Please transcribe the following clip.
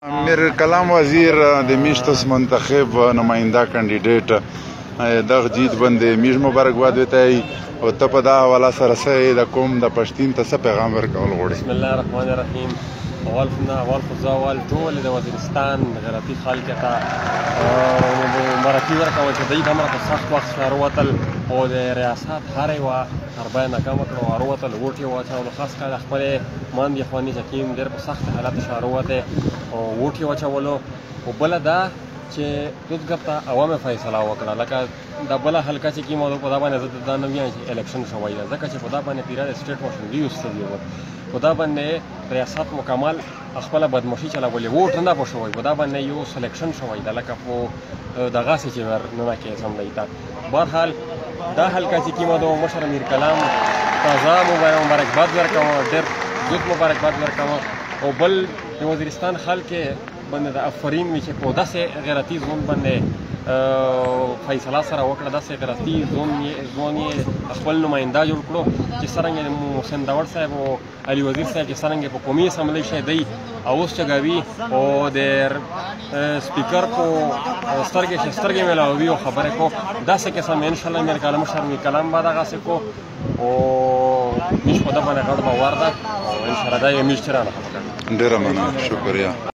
میر کلام وزیر د میشتس منتخب نماینده کاندیدټ دغه جیت باندې میش مبارکباد وته او ته په دا حواله سره سه د کوم د پښتین ته څه پیغام ورکول غواړي؟ بسم الله الرحمن الرحیم. اول خو اول خو زه اول ټول د وزیرستان غیرتي خلک ته مبارکي ورکوم چې دوی دومره په سخت وخت سره وروتل او د ریاست هر یوه حربه یې ناکامه کړه او وروتل، ووټ یې واچولو. خاص کر د خپلې ماندې خوندې چې کیم ډېر په سخت حالت سره وروتی او ووټ یې واچولو. او بله دا چې دوزګر ته عوامو فیصله وکړه، لکه دا بله حلقه چې کیمه ده په دا باندې زه دا نه ویم چې الیکشن شوی ده، ځکه چې په دا باندې پیره د سټیټ مشنري یوز شوي وه، په دا باندې ریاست مکمل خپله بدمعاشي چلولې، ووټ نه ده په شوی، په دا باندې یو سلیکشن شوی ده لکه په دغسې چې ورننه کې اسمبلۍ ته. بهرحال دا حلقه چې کیمه ده مشر امیر کلام تازه مبارکباد ورکوم، ډېر زیات مبارکباد ورکوم. او بل د وزیرستان خلک باندې د افرین وي چې په داسې غیرتي زون باندې فیصله سره وکړه، داسې غیرتي زون یې خپل نماینده جوړ کړو چې څرنګه محسن داوړ صاحب او علي وزیر صاحب چې څرنګه په قومي اسمبلۍ کښې دی او اوس چګوي او د سپیکر په سترګې کښې سترګې ملاوي او خبرې کو، داسې قسم انشاءالله میر کلام مشر میر کلام به دغسې کو او میش په ده باندې غټ باور ده او انشاءالله دا یې میش چې رانه خفه کړي. ډېره مننه، شکریه.